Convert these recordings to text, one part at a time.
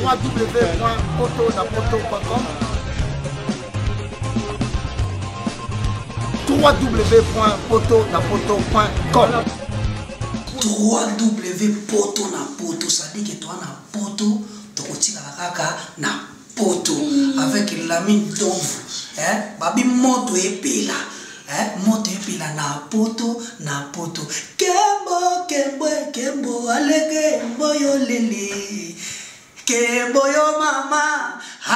www.potonapoto.com, www.potonapoto.com. 3W poto na poto, c'est-à-dire que toi na poto tokotikala kaka na poto avec Lamine Donvu, hein, babi moto epela, hein, moto epela na poto na poto. Kembo kembo kembo alege mboyo lele, kembo yo mama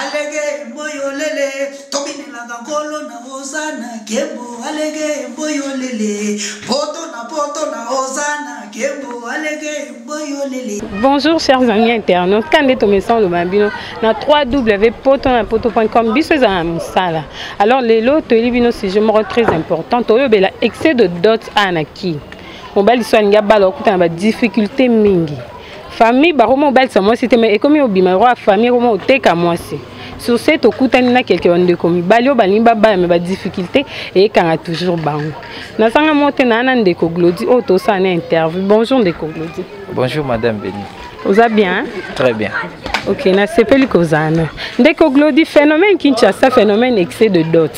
alege mboyo lele, tobinelaka nkolo na ozana, kembo alege mboyo lele, poto na poto na ozana, kembo alege mboyo lele. Bonjour chers amis internautes, kande tomesan loba bino na www.potonapoto.com, biso eza na mosala. Alors lelo toyeli bino sujet moko très important, toyobela excès de dot anaki. Mobali so alingi abala okutana ba difficulté mingi. Famille bakoma obalisa mwasi te, mais ekomi obima roi famille ekoma oteka mwasi. Sur ce tokutani na quelques bandeko mibali oyo balingi babala, mais ba difficulté eyekanga toujours bango. Nazanga mo te na na ndeko Glody oyo tosala na interview. Bonjour ndeko Glody. Bonjour madame Béni. Oza bien? Très bien. Ok, nasepeli kozala. Ndeko Glody, phénomène Kinshasa, phénomène excès de dot.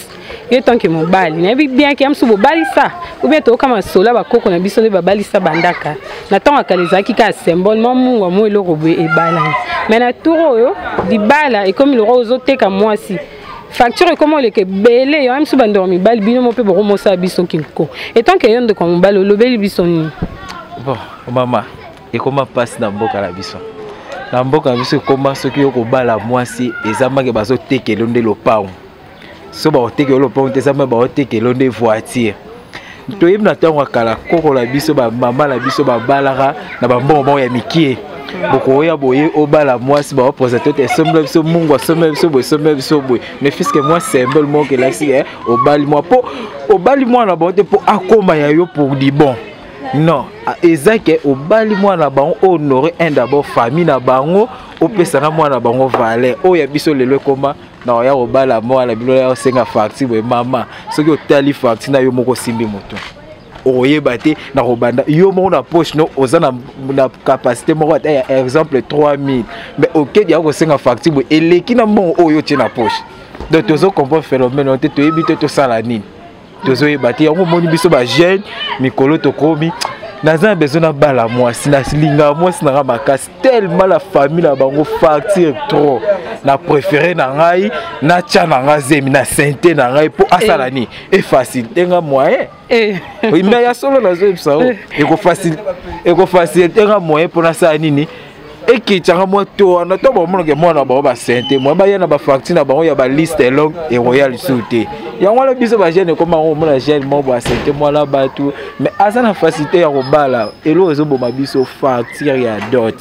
Yo tant que mobali, nayebi bien ke amsu bobalisa ou bien toyoka masolo ya bakoko na biso nde babalisa bandaka. Na ntango ya kala ezalaki kaka symbole, mwa mungwa mwa eloko boye ebalani. Mais na tour oyo libala ekomi lokola ozoteka mwasi. Facture ekoma oleka ebele, yo amsu bandeko mibali bino mo mpe bokomosala biso kinko. Et tant que yo ndeko mobali olobeli biso nini? Bon, mama, ekoma mpasi na mboka na biso. Na mboka na biso ekoma soki yo kobala mwasi eza make bazotekela nde lopango. So bakotekela lopango te, eza make bakotekela nde voiture. Toyebi na ntango ya kala koko na biso bamama na biso babalaka na bambongo moko ya mikie. Bokoya boye obala mwasi baopresente te esombela biso mungu asombela biso boye esombela biso boye, ne fût-ce que mwa symbole moko elakisi obali mwa po obali mwana bango te po akoma ya yo pour du bon. Non, eza ke obali mwana bango honorer un d'abord famille na bango, opesa na mwana bango valeur. Oyo ya biso lelo ekoma na oya kobala mwana bino ya osenga facture boye mama, soki otali facture na yo moko osimbi moto okoyeba te na kobanda yo moko na poche no oza na capacité moko ata ya exemple 3000, mais okedi ya kosenga facture boye eleki na mbongo oyo otie na poche. Donc tozo comprendre phénomène oyo te, toyebi te tosala nini, tozoyeba te. Yango omoni biso ba jeune mikolo tokomi naza na besoin nabala mwasi, nalinga mwasi nanga makasi tellement la famille na bango facture trop, na préféré na ngai natya na nga zemi na sente na ngai mpo asala nini efacilite nga moyen. Oui, mais ya solo nazoyebisa yo ekofacilite nga moyen mpo nasala nini ekitanga mwa to wana to bamonake mwana bango basente mwa baya na bafacture na bango ya baliste longue ekoya lisusu te. Yango wana biso bajeune ekoma yango omona jeune moko boye asente mwana bato mais aza na facilité ya kobala. Eloko ezoboma biso facture ya dot,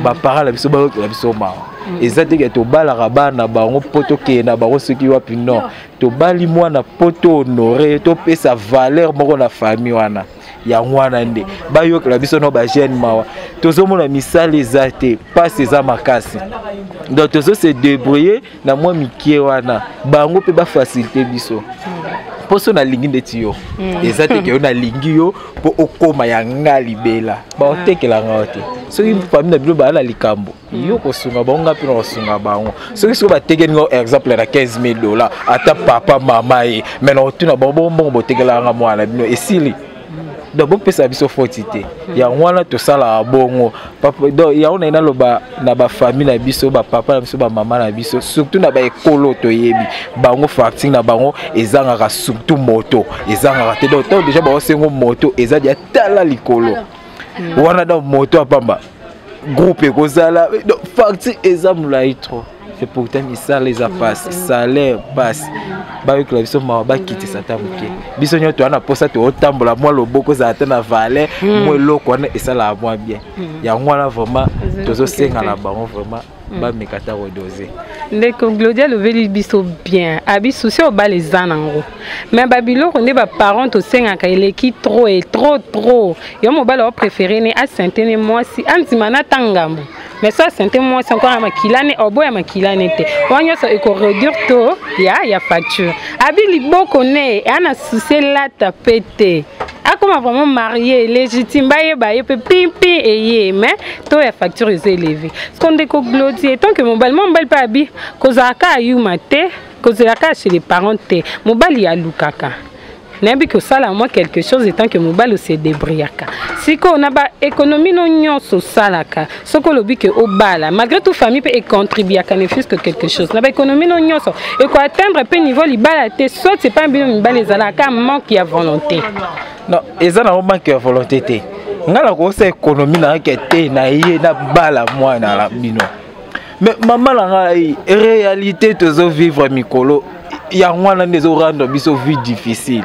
baparent na biso bayokela biso mawa. Eza te ke tobalaka bana bango mpo tokende na bango soki wapi, non, tobali mwana mpo tohonore, topesa valeur moko na famille wana. Yango wana nde bayokela biso no bajeune mawa. Tozomona misala eza te, mpasi eza makasi, donc tozo se débrouiller na mwa mikie wana, bango mpe bafacilité biso. Mpo so nalingi ndeti yo, eza te ke yo nalingi yo mpo okóma ya nga libela, baotekelanga yo te. Soki famille na bino baya na likambo, yo kosunga bango, nga mpe na kosunga bango. Soki soki batekeli nga exemple na 15 000 $, ata papa mama ye, mais na kotuna bango bongo mbongo botekelaka nga mwana bino esili. Donc bopesa biso foti te, yango wana tosalaka bongo. Donc yango naye naloba na bafamille na biso, bapapa na biso, bamama na biso, surtout na baekolo toyebi bango facture na bango ezangaka, surtout moto ezangaka te. Donc ntango déjà baosengo moto eza dia tala likolo wana, donc moto apamba groupe ekozala, donc facture eza molai trop. C'est pourtant misala eza pasi, salaire pasi. Bayokela biso mawa, bakitisa ata moke. Biso nyonso toza na mposa tootambola mwa loboko ezala te na valeur mwa eloko wana esalaka mwa bien. Yango wana vraiment tozosenga na bango vraiment bameka ata kodose. Ndeko Glodia alobeli biso bien, abi susi obala eza nango, mais babiloko nde baparent tosengaka eleki trop et trop trop. Yo mobali opréféré ne asente ne mwasi andima na ta ngambo, mais so asente mwasi encore ya makila ne oboya makila ne te, wana nyonso ekoréduire to ya facture. Abi liboko ne eya na susi elata pe te. Akoma vraiment marié légitime, bayeba ye mpe pimpi eye, mais taux ya facture eza élevé. Siko ndeko Glodi, etant que mobali, mwa mobali mpe abi kozalaka ayuma te, kozelaka chez les parents te, mobali alukaka. Nayebi kosala mwa quelque chose etant que mobali, ose débrouillaka. Sikoyo na baéconomie no nyonso osalaka, soki olobi ke obala, malgré tout famille mpe econtribuaka ne fût que quelque chose na baéconomie no nyonso, ekoatteindre mpe niveau libala te. Soit epai bino mibali ezalaka manque ya volonté? Non, eza nango manque ya volonté te. Ngai nakosala économie na ngake te na ye nabala mwana na bino, mais mama na ngai, réalité tozovivre mikolo yango wana nde ezorendre biso vie difficile.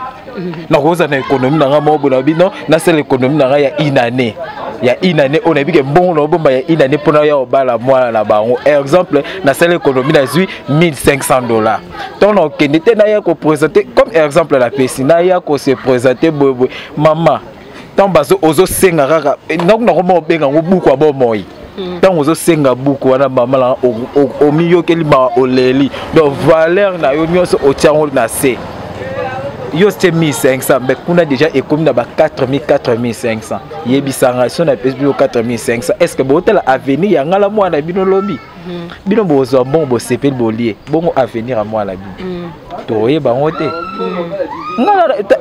Nakozala na économie na ngai moko boye na bino, nasala économie na ngai ya une année, ya une année oyo nayebi ke mbongo na obomba ya une année mpona ya kobala mwana na bango. Exemple, nasala économie, nazwi 1500 $. Ntango na okende te, naya koprésente comme exemple napesi, naya kose présente boyeboye, mama. Ntango bazo ozosenga kaka ndako, nakoma obenga yango buku ya bomoi. Ntango ozosenga buku wana, mama na omiyokeli mawa, oleli. Donc valeur na yo nyonso otia yango na se. Yo tie 1500, mais kuna déjà ekomi na ba 4000, 4500. Yebisanga, so napesi bino 4500, est ce que botala avenir ya ngala mwana bino? Lobi bino bozwa mbongo, bosepeli, bolie bongo, avenir ya mwana bino toyeba yango te.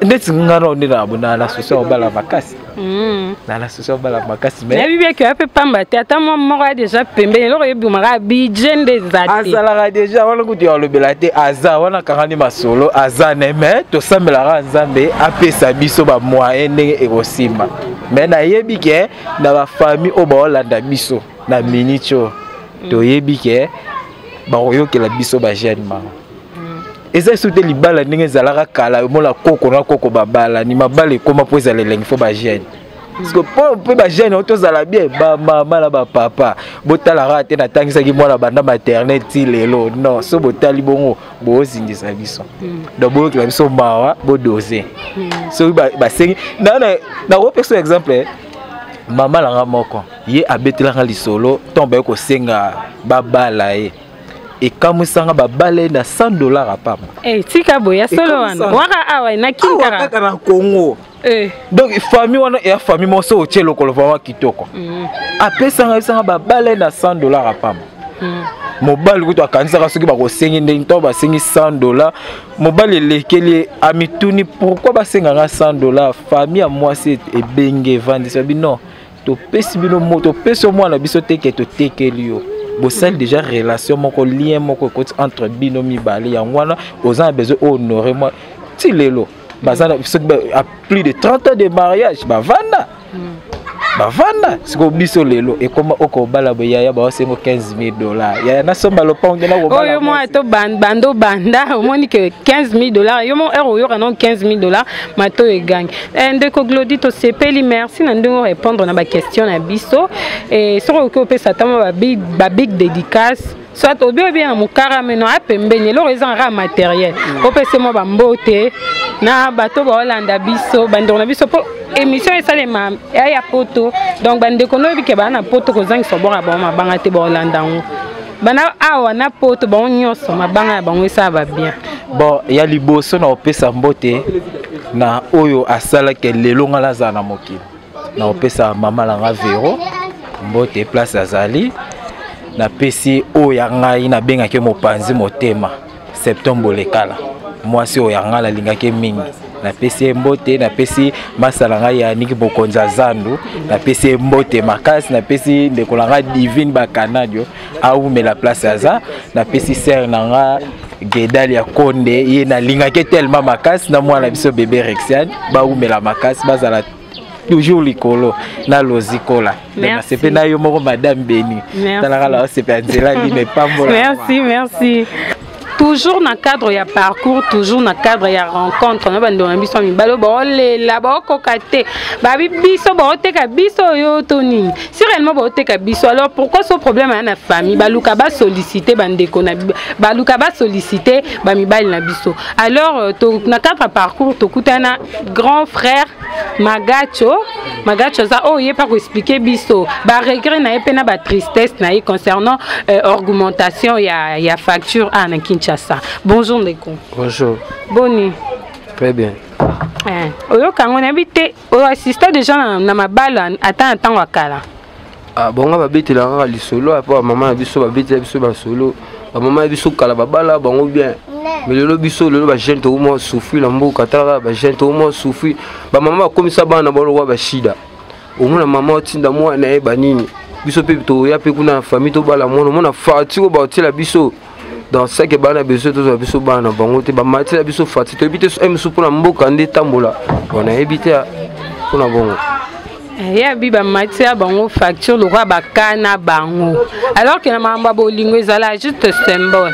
Ndeti nga na nde na souci ya kobala makasi, na souci ya kobala makasi. Nayebi bien ke mpe pamba te, ata mwa moko ya déjà pembeni, eloko ebimaka budget nde eza te. Azalaka déjà wana, kutu ya kolobela te, aza wana, kangani masolo aza ne. Mais tosambelaka Nzambe apesa biso bamoyen ndenge ekosimba. Mais nayebi ke na bafamille oyo baolanda biso na minute oyo, toyebi ke bakoyokela biso bajeune mama. Eza esu te libala ndenge ezalaka kala. Omona koko na koko babalani, mabala ekóma mpo ezala elengi, fo bajeune, parce que mpo mpe bajeune oyo tozala bien. Bamama na bapapa, botalaka te natangisaki mwana banda maternel ti lelo. Non, so botali bongo, bozindisa biso. Donc boyokela biso mawa, bodose soki basengi. Nakopesa exemple, mama nanga moko, ye abetelanga lisolo. Ntango baye kosenga babala ye, ekamwisanga, babala ye na 100 $ apamba. Eh, tika boye, solo wana waka awa na Kin kaka na Congo. Donc famille wana eya famille moko so otie lokolo vraiment kitoko. Apesanga, esanga babala ye na 100 $ apamba. Mobali kutu akanisaka soki bakosengi ndenge. Ntango basengi 100 $, mobali elekeli ye, amituni pourquoi basenganga 100 $. Famille ya mwasi ebenge, evandisi, babi non, topesi bino mo, topesi yo mwana biso te ke totekeli yo. Bosali déjà relation moko, lien moko ekoti entre bino mibale. Yango wana oza na besoin honorer mwa. Ti lelo baza soki à plus de 30 ans de mariage, bavanda, bavanda. Sikoyo biso lelo ekoma okobala boye, yaya, baosengo 15 000 $. Yaya, nasomba lopango nde nakobala. Oyo mwa to bando banda, omoni ke 15 000 $, yo mo heure oyoka non 15 000 $, matoyo egangi. Ndeko Glodi, tosepeli, merci na ndenge orépondre na baquestion na biso. Soki okoki opesa ata mwa babig dédicace, soit obi obi na mokara meno apembeni, eloko eza kaka matériel, opesa mwa bambote na bato baolanda biso, bandeko na biso, mpo émission esalema eya ya poto. Donc bandeko noyebi ke baa na poto, kozangisa obwaka bango mabanga te, baolanda yango bana awa na poto, bango nyonso mabanga ya bango esala babien. Bon, ya liboso na kopesa mbote na oyo asalaki lelo nga nazala na mokili, na kopesa mama na nga Vero mbote place azali. Napesi oyo ya ngai nabengaki mopanzi motema, Septembre Olekala, mwasi oyo ya ngai nalingaki mingi, napesi ye mbote. Napesi masa na ngai Yaniki, mokonzi ya zandu, napesi ye mbote makasi. Napesi ndeko na ngai Divine Bakanadio, awumela place aza. Napesi sere na nga Gedali ya Konde, ye nalingaki tellement makasi, na mwana biso bébé Rexiane, bawumela makasi, bazala toujours likolo na lozikola. Nasepe na yo moko, madame Beni, talaka la osepe ya nzela lino epambola. Merci, merci. Toujours na cadre ya parcours, toujours na cadre ya rencontre na bandeko na biso ya mibali oyo baolela, baokoka te, babi biso baoteka biso oyo to nini. Si réellement baoteka biso, alors pourquoi so problème aya na famille, baluka basollicite bandeko na, baluka basollicite bamibali na biso? Alors na cadre ya parcours, tokutana grand frère Magacho. Magacho aza oyo ye mpa koexpliquer biso baregret na ye mpe na batristesse na ye concernant augmentation ya facture a na Kinshasa. Bonjour ndeko. Bonjour. Boni? Très bien. Eh, oyoka yango nayebi te oassista déjà na, na mabala ata na ntango ya kala. Ah, bongo babetelaka kaka lisolo mpo bamama na biso babetela biso basolo, bamama na biso kala babala bango bien, mais lelo biso lelo bajeune tokomwa souffrir na mboka. Tala kaka bajeune tokomwa souffrir, bamama bakomisa bana bango lokola bashida. Omona mama otinda mwana ye banini, biso mpe toya mpe kuna na famille tobala mwana, omona facture oyo baotiela biso dans seke bana besoin tozwa biso bana na bango te, bamatela biso facture, toyebi te mosusu mpona mboka nde etambola. Bon, nayebi te mpona bongo. Ye abi bamatia bango facture lokola bakana bango, alors que na makambo ya bolingo ezala juste symbole.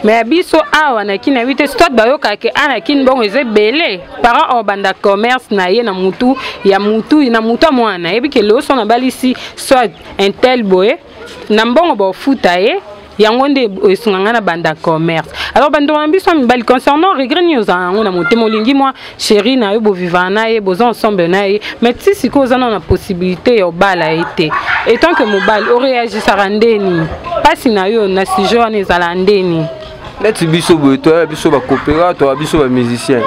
Mais ya biso awa na kini, nayebi te soit bayokaka ke a na kini mbongo eza ebele, parent oyo banda commerce na ye na mutu ya mutu na mutu ya mwana, nayebi ke lelo so nabalisi soit un tel boye na mbongo baofuta ye, yango nde esunga ngai na banda commerce. Alors bandeko na biso ya mibali, concernant regret nini ozala yango na motema, olingi mwa chéri na yo, bovivaka na ye, boza ensemble na ye, mais ti sikoyo oza nano na possibilité ya obala ye te, etant que mobali oréagisaka ndeni? Mpasi na yo na sujet wana ezala ndeni? Neti biso boye, toya biso bakopera, toya biso bamusicien,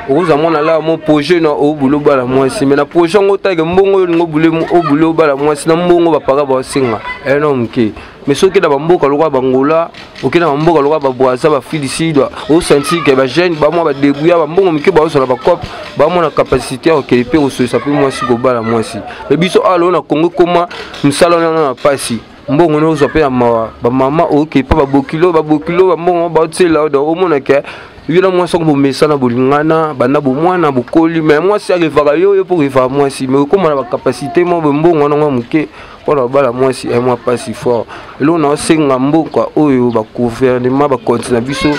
okozwa mwana la mo projet na obule obala mwasi, mais na projet yango otake mbongo oyo olingi obule obala mwasi na mbongo bapaka baosenga ena moke. Mais soki na bamboka lokola bangola, oke na bamboka lokola babraza, bafiliside, osentir ke bajeune bamwa badébrouilla, bambongo mike baozala, bacope bamona capacité ya kokende mpe kosolisa mpe mwasi, kobala mwasi. Mais biso awa lelo na Congo, ekoma mosala wana na pasi, mbongo no ozwa mpe na mawa, bamama oke mpe babokilo babokilo bambongo baotiela. Donc omona ke yo na mwasi yango bomesana, bolingana banda bomwana, bokoli, mais mwasi arevaka yo, yo mpo orevaka mwasi, mais okóma na bacapacité mwa bombongo wana mwa moke mpona babala mwasi, ya mwa mpasi fort. Eloko na osenga mboka oyo, bagouvernement bakonti na biso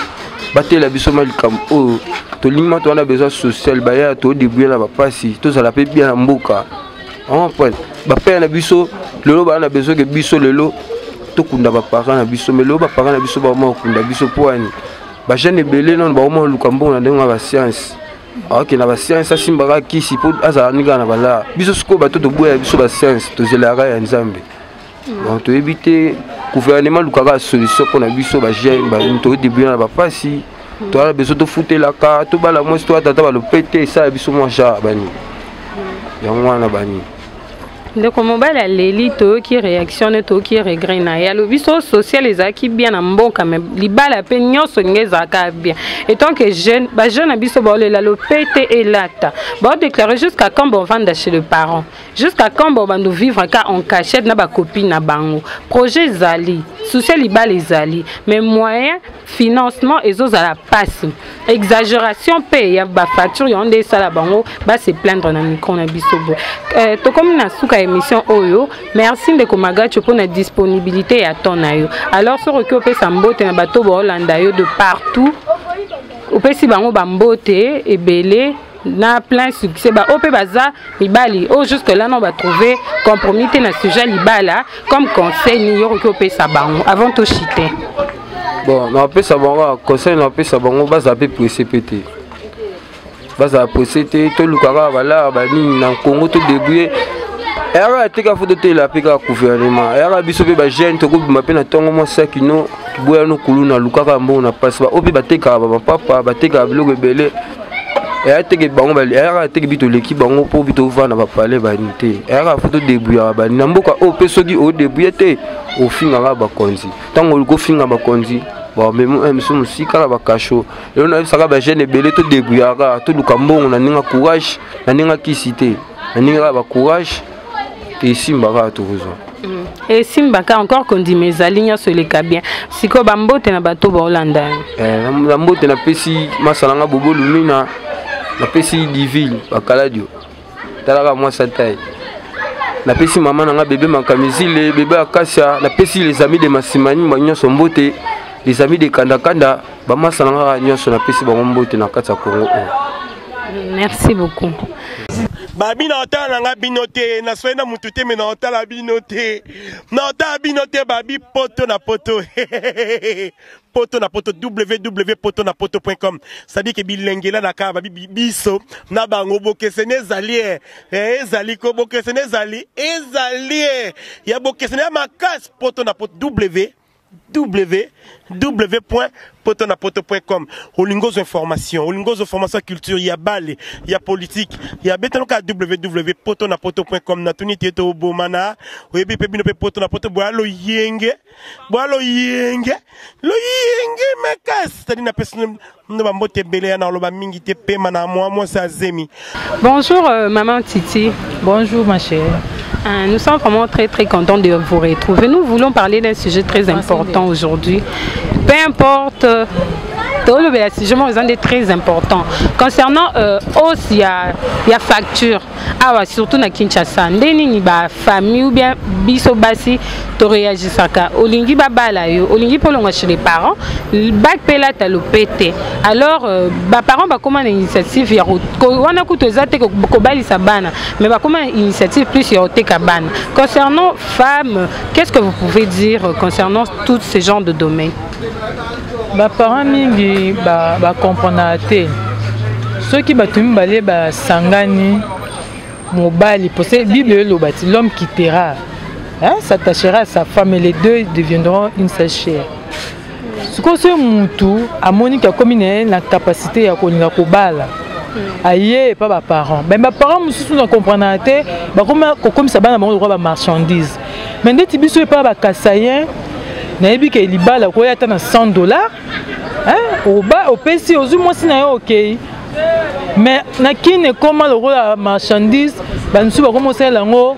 batela biso ma likambo oyo tolingi ma towana besoin social, baya todébrouille na bapasi, tozala mpe bien na mboka. Comprendre bapere na biso lelo baa na besoin ke biso lelo tokunda baparent na biso, mais lelo baparent na biso bakoma kokunda biso mpo wani bajeune ebele nano bakoma koluka mbongo na ndenge ya bascience, akende na bascience, asimbaka kisi mpo azala ni kaka na balaa. Biso sikoyo bato toboya biso bascience, tozelaka ya Nzambe. Donc toyebi te, gouvernement lukaka solution mpona biso bajeune todébrouille na bapasi, toala besoin tofutelaka, tobala mwasi, toya tata balope te, esala biso mwa genre bani yango wana bani. Ndeko mobali aleli, toyoki réaction ne, toyoki regret na ye. Alobi so social ezalaki bien na mboka, mais libala mpe nyonso ndenge ezalaka bien. Etant que jeune, bajeune na biso baolela lope te elata, baodéclare jusqu'à quand bovanda chez le parent, jusqu'à quand bobando vivre ka en cachette na bacopine na bango. Projet ezali, social libala ezali, mais moyen financement ezozala mpasi, exagération mpe ya bafacture, yango nde esala bango base plaindre na micro na biso boye. Tokomi na suka ya émission oyo. Merci ndeko Magacho mpona disponibilité ya temps na yo. Alors soki okoki opesa mbote na bato baolanda yo de partout, opesi bango bambote ebele na plein succès. Baoyo mpe baza mibali oyo jusque là non batrouve compromis te na sujet libala, comme conseil nini yo okoki opesa bango avant tochite? Bon, napesa bango conseil, napesa bango bazala mpe pressé mpe te, bazala pressé te, toluka kaka balaa banini na Congo, todébrouille eyaka teka fo totela mpe kaka gouvernement eyaka. Biso mpe bajeune tokobima mpe na ntongo mwa sakino boya no kuluna, lukaka mbongo na mpasi. Baoyo mpe batekaka bamapapa, batekaka biloko ebele, eya teke bango, eyaka teke bi toleki bango mpo bi tovanda bapale bani te, eyaka fo todébrouillaka bani na mboka oyo. Mpe soki odébrouille te, ofingaka bakonzi. Ntango olingi ofinga bakonzi, bamemi miso mosika na bakasho. Lelo nayebisaka bajeune ebele, todébrouillaka, toluka mbongo na ndenge courage, na ndenge kisi te, na ndenge kaka bacourage, esimba kaka, tokozwa. Esimbaka encore, kondima ezali, nyonso eleka bien. Sikoyo bambote na bato baolanda yo. Na mbote napesi masala nga Bobo Lumina, napesi Divile Bakaladio, talaka mwasi atai, napesi mama na nga bebe Makamizile, bebe Akasia, napesi les amis de Masimani nyonso mbote, les amis de Kandakanda, bamasa na nga kaka nyonso, napesi bango mbote na kati ya Kongo oyo. Merci beaucoup. Babi na otala na nga bino te, naswai na mutu te, me na otala bino te, na otala bino te. Babi poto na poto, poto na poto, www poto na poto.com, c'est-à-dire ke bilengela na kaka babi biso na bango bokeseni ezali e ezali ko bokeseni ezali ezali e ya bokeseni ya makasi. Poto na poto, w Www poto na poto point com. Olingi ozwa information, olingi ozwa information ya culture, ya bale, ya politique, ya betano kaka www poto na poto point com. Natuni te tobomana, oyebi mpe bino mpe poto na poto boya loyenge, boya loyenge, loyenge makasi. C'est-à-dire napesi no bambote ebele ya na oloba mingi te, pema na mwa mwasi azemi. Bonjour maman Titi. Bonjour ma chérie. Nous sommes vraiment très très contents de vous retrouver. Nous voulons parler d'un sujet très important aujourd'hui. Peu importe, tolobela sujet moko eza nde très important concernant hausse ya facture awa, surtout na Kinshasa. Nde nini bafamille ou bien biso basi toréagisaka? Olingi babala yo, olingi mpo olongwa chez les parents, bak mpe elata lopete. Alors baparent bakóma na initiative ya wana, kutu eza te kobalisa bana, mais bakóma na initiative plus ya koteka bana. Concernant femmes, qu'est-ce que vous pouvez dire concernant tous ces genres de domaines? Baparent mingi bakomprenaka te. Soki bato mibale basangani, mobali, parce Bible eloba ti l'homme quittera, hein, s'attachera à sa femme et les deux deviendront une seule chair. Sikoyo soki mutu amoniki akomi na ye na capacité ya kolinga kobala, aye epa baparent. Me baparent mosusu na comprenaka te, bakoma kokomisa bana bango lokola bamarchandise. Mais ndeti biso epa bakasayen, nayebi ke libala koya ata na 100 $, oba opesi, ozwi mwasi na yo, okei. Mais na Kini ekóma lokola marchandise. Bamisusu bakóma osalela yango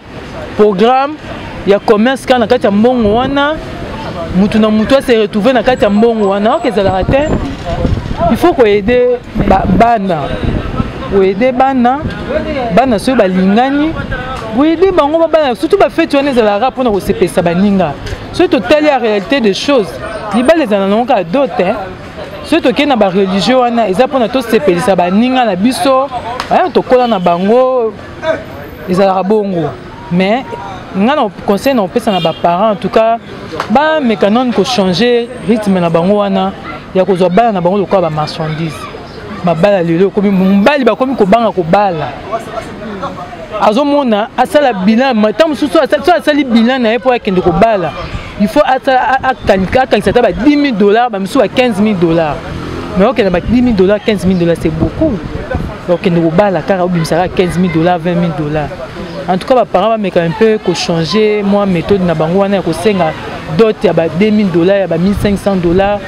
programme ya commerce kaka na kati ya mbongo wana. Mutu na mutu ase retrouve na kati ya mbongo wana. Oke ezalaka te. Il faut koaider bana, koaider bana. Bana soki balingani, koaider bango babana. Surtout bafeti wana ezalaka mpona kosepelisa baninga. Soki totali ya réalité des choses, libala ezala nango kaka dot. Soki tokei na bareligieux wana, eza mpona tosepelisa baninga na biso, tokola na bango, ezalaka bongo. Mais nga na conseil na kopesa na baparent, en tout cas bameka nanu kochanger rythme na bango wana ya kozwa bana na bango lokola bamarchandise. Mabala lelo ekomi, mobali bakomi kobanga kobala, azomona asala bilan. Ntango mosusu so asali bilan na ye mpo akende kobala, il faut akanisa ata ba 10 000 $, bamisusu ba 15 000 $. Mais okende ba 10 000 $, 15 000 $, c'est beaucoup. Okende kobala kaka obimisaka 15 000 $, 20 000 $. En tout cas baparent bameka un peu kochanger mwa méthode na bango wana ya kosenga dot ya ba 2000 $, ya ba 1500 $.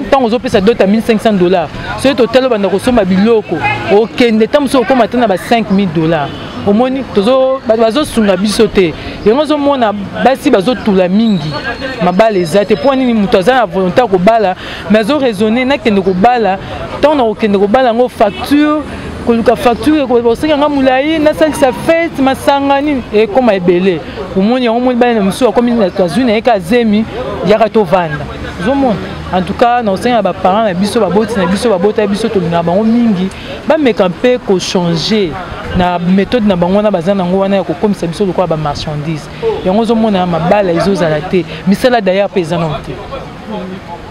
Ntango ozopesa dot ya 1500 $, soki totali, obanda kosomba biloko, okende ntango mosusu okóma ata na ba 5000 $. Omoni, bato bazosunga biso te. Yango ozomona basi bazotula mingi, mabala eza te. Mpo nini? Moto aza na volonté ya kobala, mais azoraisonner: nakende kobala, ntango na kokende kobala yango, facture, koluka facture kosenganga molai, nasalisa fête, masanga, nini, ekóma ebele. Omoni yango, omoni bana na mosusu akomi, azwi na ye ka zemi, yaka tovanda. Ozomona, en tout cas na kosenga baparent na biso, baboti na biso, babota biso, tolingaka bango mingi, bameka mpe kochanger na méthode na bango wana baza nango wana ya kokomisa biso lokola bamarchandise. Yango ozomona mabala ezozala te. Misala d'ailleurs mpe eza nano te,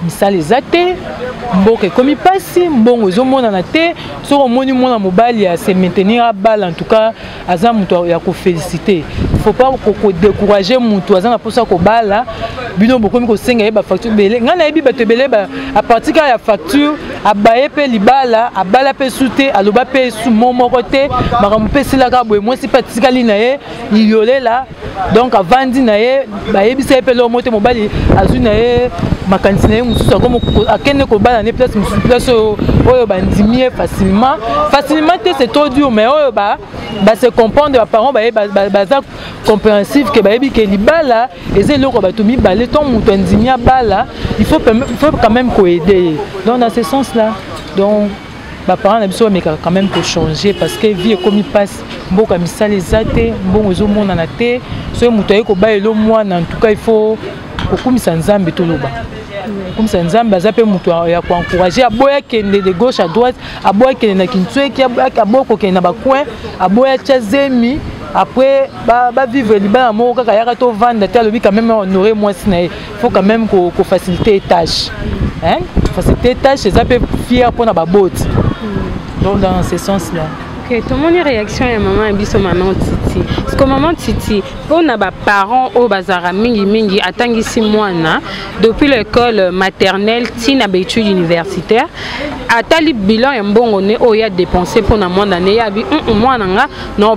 misala eza te, mboka ekomi mpasi, mbongo ezomonana te. Soki omoni mwana mobali ya se maintenir abala, en tout cas aza moto ya koféliciter. Faut pas kodécourager moto aza na mposa kobala. Bino bokomi kosenga ye bafacture ebele. Ngai nayebi bato ebele, à partir kaka ya facture, abaye mpe libala, abala mpe su te, aloba mpe su mo moko te. Makambo mpe esilaka boye, mwasi mpe atikali na ye iyolela. Donc avandi na ye, bayebisa ye mpe loo mo te. Mobali azwi na ye makanisi na ye mosusu, akende kobala ne place mosusu, place oyo bandimi ye facilement. Facilement te, c'est trop dur, mais oyo base comprendre, baparent baza compréhensif ke bayebi ke libala eza eloko ya bato mibale. To moto andimi abala, il faut quand même koaider ye. Donc dans ce sens là, donc baparent na biso bamekaka quand même kochanger, parce que vie ekomi mpasi, mboka misala eza te, mbongo ezomonana te. Soki moto aye kobalela mwana, en tout cas il faut kokumisa Nzambe. Toloba kokumisa Nzambe, aza mpe moto ya koencourager. Aboya kende de gauche à droite, aboya kende na kintsweki, aboya kokende na bacoin, aboya tia zemi. Après bavivre libala moko kaka, yaka tovanda te. Alobi quand même honorer mwasi na ye, faut quand même kofaciliter tâche, hein? Faciliter tâche eza mpe fier mpona baboti. Donc dans ce sens là. Ok, tomoni réaction ya mama ya biso, mama Titi. Parce que mama Titi, mpona baparent oyo bazalaka mingimingi, atangisi mwana depuis l'école maternelle ntina baétude universitaire, atali bilan ya mbongo ne oyo ya dépense mpona mwana ne, yabi mwana nga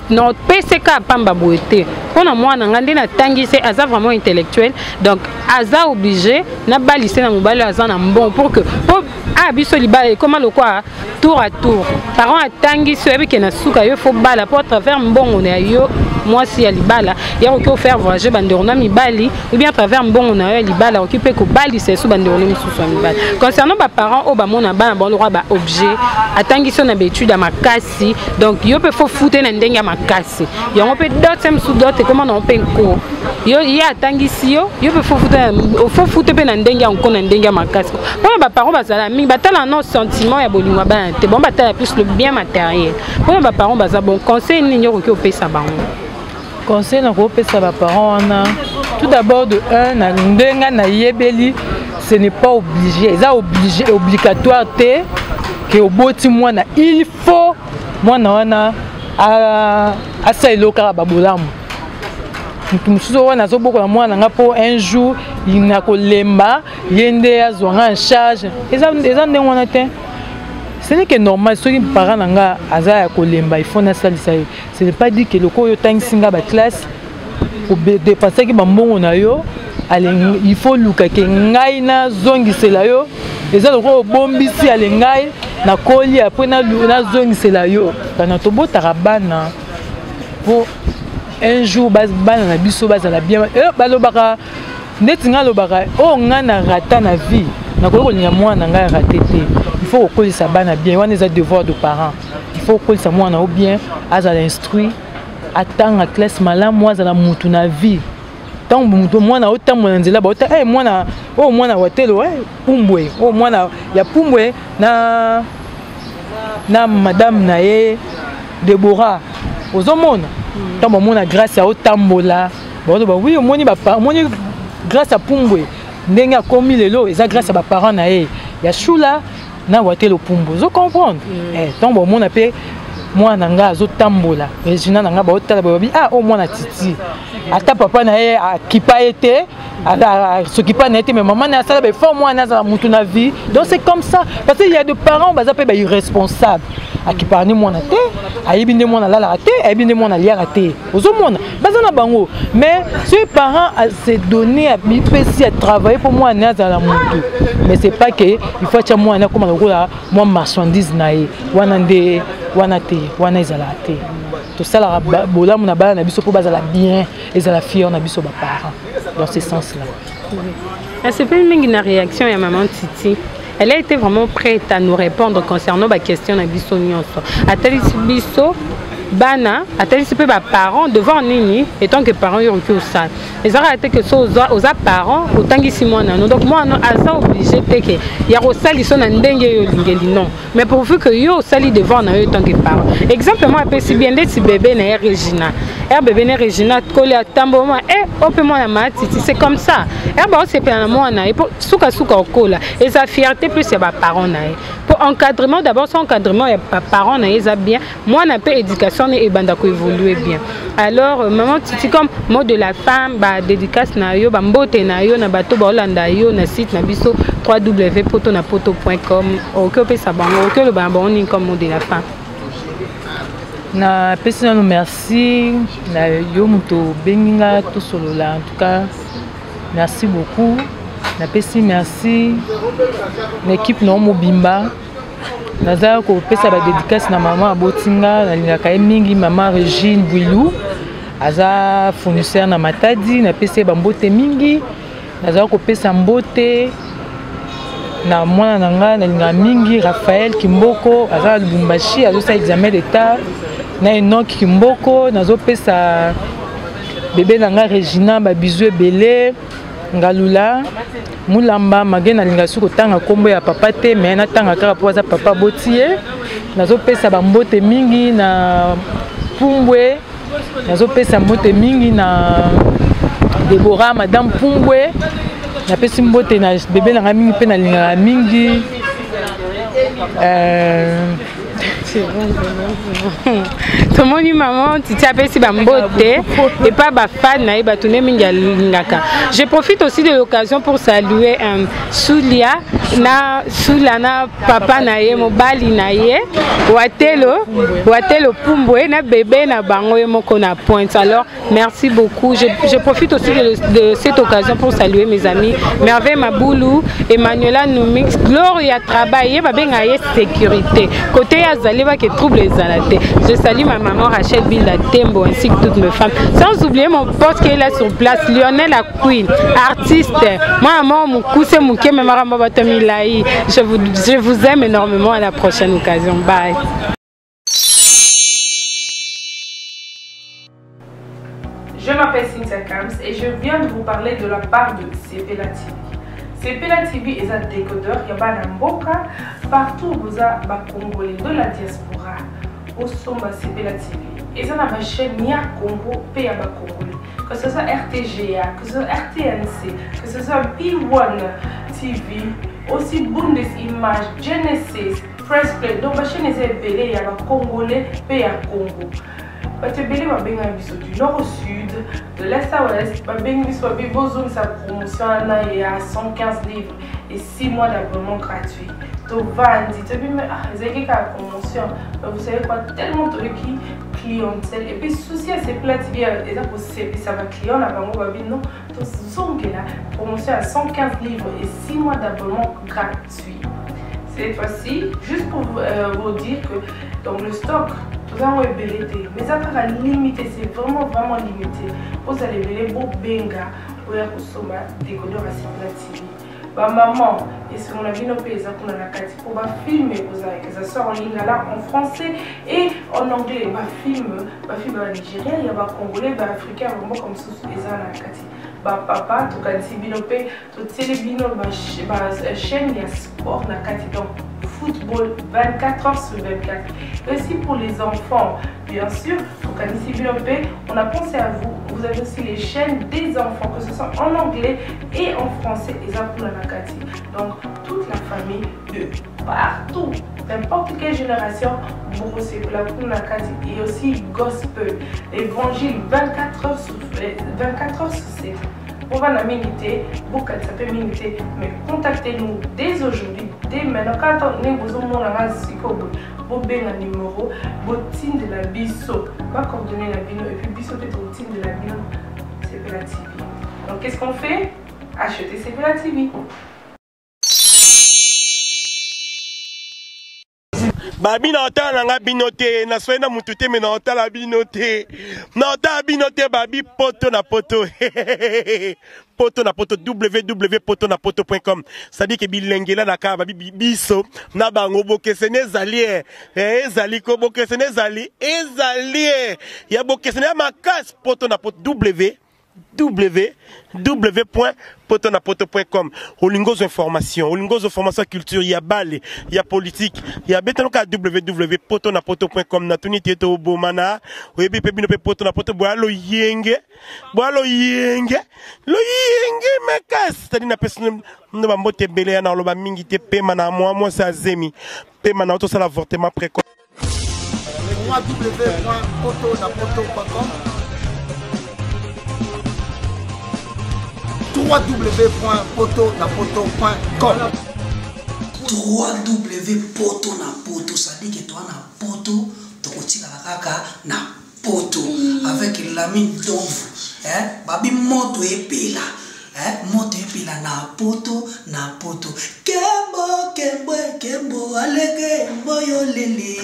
napeseka pamba boye te. Mpona mwana nga nde natangisi, aza vraiment intellectuel, donc aza obligé nabalise na mobali oyo aza na mbongo pour que po aya biso libala ekóma lokwa tour à tour. Parent atangisi, oyebi ke na suka yo faut bala po à travers mbongo na yo mwasi ya libala ya koki ofaire voyager bandeko na mibali, ou bien à travers mbongo na yo ya libala okoki mpe kobalisa esu bandeko na misusu ya mibali. Concernant baparent oyo bamona bana bango lokwa baobjet, atangisi yo na baétude ya makasi, donc yo mpe faut fute na ndenge ya makasi yango mpe dot mosusu, dot ekóma nango mpe nko yo ye atangisi yo, yo mpe faut fute mpe na ndenge ya nko, na ndenge ya makasi. Mpona baparent bazala mingi batala no sentiment ya bolingo ya bana te, bango batala plus le bien matériel. Mpona baparent baza bon, conseil nini okoki opesa bango? Conseil nakopesa baparent wana, tout d'abord, de un, na ndenge nayebeli, ce n'est pas obligé, eza obligé, obligatoire te ke oboti mwana, il faut mwana wana asala eloko kaka babolamu. Motu mosusu wana azobokola mwana nga mpo un jour nakolemba, ye nde azwa nga en charge. Eza ndenge wana te. Ce n'est que normal, soki parent na nga aza ya kolemba, il faut nasalisa ye. Ce n'est pas dit que loko oyo otangisi nga baclasse, odépensaki bambongo na yo, il faut luka ke ngai nazongisela yo. Eza lokola obombisi ale ngai nakoli, apres nazongisela yo. Kana tobotaka bana po un jour bana na biso bazala bien. Balobaka ndeti ngai alobaka oyo ngai na rata na vie, nakoki kolinga mwana na ngai arate te. Il faut kokolisa bana bien, wana eza devoir de parent. Il faut kokolisa mwana o bien, azala instruit, atanga classe malamu, azala mutu na vie. Ntango moto mwana otambola na nzela, baota hey, mwana oyo, mwana Watelo, hey, Pumbwe oyo, mwana ya Pumbwe na madame na ye Debora. Ozomona ntango bamona Grâce aotambola, baoloba: "Oui, omoni, omoni Grâce ya Pumbwe ndenge akomi lelo, eza grâce ya baparent na ye ya Shula na Watelo Pumbwe." Ozo comprendre? Ntango bamona mpe mwana na ngai azotambola, Regina na ngai, baotala, babi: "Ah, oyo mwana Titi." Ata papa na ye akipa ye te, sokipa na ye te, mais mama na ye asala baeffort mwana azala mutu na vie. Donc c'est comme ça, parce que il y a de parents baza mpe bairresponsable, akipaka nde mwana te, ayebi nde mwana alalaka te, ayebi nde mwana aliaka te. Ozomona baza na bango. Mais soki parent se donné, mipesi ya travailler mpo mwana ye azala mutu, mais c'est pas que il faut atya mwana akóma lokola mwa marchandise na ye. Wana nde wana te, wana ezalaka te. Tosalaka bolamu na bana na biso mpo bazala bien, ezala fier na biso baparent, dans ce sens là. Nasepeli mingi na réaction ya maman Titi. Elle a été vraiment prête à nous répondre concernant baquestion na biso nyonso. Atalisi biso bana, atalisi mpe baparent devant nini etant que parent oyo okoki osala. Ezalaka te ke so oza parent, otangisi mwana no, donc mwana aza obligé te ke ya kosalisa na ndenge oyo olingeli, non, mais pourvu que yo osali devoir na yo etant que parent. Exemple mo apesi bien, ndeti bébé na ye Regina, ere bébé na Regina koli, atambo mwa e o mpe mwana Matiti, c'est comme ça ere baosepela na mwana ye po sukasuka okola, eza fierté plus ya baparent na ye. Po encadrement d'abord, so encadrement ya baparent na ye eza bien, mwana mpe éducation ne ebanda koévolue bien. Alors maman Titi, comme mot de la fin, badédicace na yo, bambote na yo na bato baolanda yo na site na biso www poto na poto.com, okoki opesa bango, okoki oloba na bango nini comme mot de la fin? Napesi nano merci na yo moto obengi nga tosolola. En tout cas, merci beaucoup. Napesi merci na équipe na yo mobimba. Naza kopesa badédicace na mama aboti nga, nalingaka ye mingi, mama Régine Bwilu, aza fournisseur na Matadi. Napesi ye bambote mingi. Naza kopesa mbote na mwana na ngai nalingaka mingi, Raphaël Kimboko, aza na Lubumbashi, azosala examen d'état, na Enok Kimboko. Nazopesa bebe na ngai Regina babizu ebele, Ngalula Mulamba mage. Nalinga soki kotanga nkombo ya papa te, me natanga kaka mpo aza papa aboti ye. Nazopesa bambote mingi na Pumbwe, nazopesa mbote mingi na Debora, madame Pumbwe. Napesi mbote na bebe na ngai mingi mpe nalingaka mingi. C'est bon, c'est bon, c'est bon. Tomoni maman Titi apesi bambote epa bafan na ye, bato nde mingi alingaka. Je profite aussi de l'occasion pour saluer Sulia na Sula na papa na ye, mobali na ye Watelo, Watelo Pumbwe, na bébé na bango ye moko na Pointe. Alors merci beaucoup. Je profite aussi de cette occasion pour saluer mes amis Merveille Maboulou, Emmanuela Numix, Gloria Travail, ye babenga ye sécurité côté ya azali bake trouble ezala te. Je salue ma maman Rachel Binda Tembo ainsi que toutes mes femmes, sans oublier mon pote qui est là sur place, Lionel la Queen, artiste. Moi, maman mokuse moke, me makambo bato milai. Je vous aime énormément. À la prochaine occasion, bye. Je m'appelle Cynthia Kams et je viens de vous parler de la part de Sepela TV. Sepela TV est un décodeur, il y a un mboka partout où vous avez Congolais de la diaspora. Osomba Sepela TV. Eza na ba chaîne ya Congo pe ya ba Congolais. Que ce soit RTGA, que ce soit RTNC, que ce soit B1 TV, aussi Bundes Image, Genesis, Press Play. Donc ba chaîne eza ebele ya ba Congolais pe ya Congo. Bato ebele babengaka biso du nord au sud, de l'est à ouest. Babengi biso, babi bozongisa promotion wana ya 115 livres et 6 mois d'abonnement gratuit. Tovandi, toyebi, mais ah, ezalaki kaka promotion. Mais vous savez quoi? Tellement toyoki clientèle et puis souci ya Sepela TV eza kosepisa baclient na bango, babi non, tozongela promotion ya 115 livres et 6 mois d'abonnement gratuit cette fois-ci. Juste pour vous dire que donc le stock tozango ebele te, mais eza kaka limité, c'est vraiment vraiment limité. Ozala ebele, bobenga oya kosomba décodeur ya Sepela TV. Bamama, esengo na bino mpe eza kuna na kati, mpo bafilm ekozala, que ça soit en lingala, en français et en anglais. Bafilm ya banigérien, ya bacongolais, baafricain, bamboka mosusu eza na kati. Bapapa, tokanisi bino mpe, totieli bino bachaîne ya sport na kati, donc football 24 heures sur 24. Et aussi pour les enfants, bien sûr, tokanisi bino mpe, on a pensé à vous. Vous avez aussi les chaînes des enfants, que ce soit en anglais et en français, eza kuna na kati. Donc toute la famille de partout, n'importe quelle génération, bokosepela kuna na kati. Et aussi gospel, évangile 24 heures sur 24 heures sur 7. Bovanda mingi te, bokanisa mpe mingi te, mais contactez-nous dès aujourd'hui, dès maintenant. Kaka ndenge bozomonanga sikoyo boye, bobenga numéro, botindela biso bacoordonnées na bino et puis biso mpe totindela bino Sepela TV. Donc qu'est-ce qu'on fait? Acheter Sepela TV. Babi na otala na nga bino te, naswai na mutu te, me na otala bino te, na otala bino te. Babi poto na poto, poto na poto, www poto na poto.com, c'est-à-dire que bilengela na kaka babi biso na bango bokeseni ezali ezali ko bokeseni ezali ezali ya bokeseni ya makasi. Poto na poto, www.potonapoto.com. Olingi ozwa information, olingi ozwa information ya culture, ya bale, ya politique, ya betano kaka www.potonapoto.com. Natuni te tobomana, oyebi mpe bino mpe poto na poto boya loyenge, boya loyenge, loyenge makasi. C'est-à-dire napesi no bambote ebele ya na oloba mingi te. Pema na mwa mwasi azemi, pema na tosala avortement précoce. www.potonapoto.com, www.potonapoto.com. 3W poto na poto, c'est-à-dire que toa na poto, tokotikala kaka na poto avec Lamine Donvu, eh? Babi moto epela, eh? Moto epela na poto na poto. Kembo kembo kembo alege mboyo lele,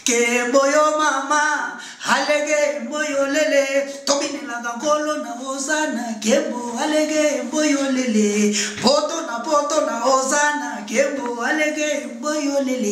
kembo yo mama alege mboyo lele, tobinelaka nkolo na ozana. Kembo alege mboyo lele, poto na poto na ozana, kembo alege mboyo lele.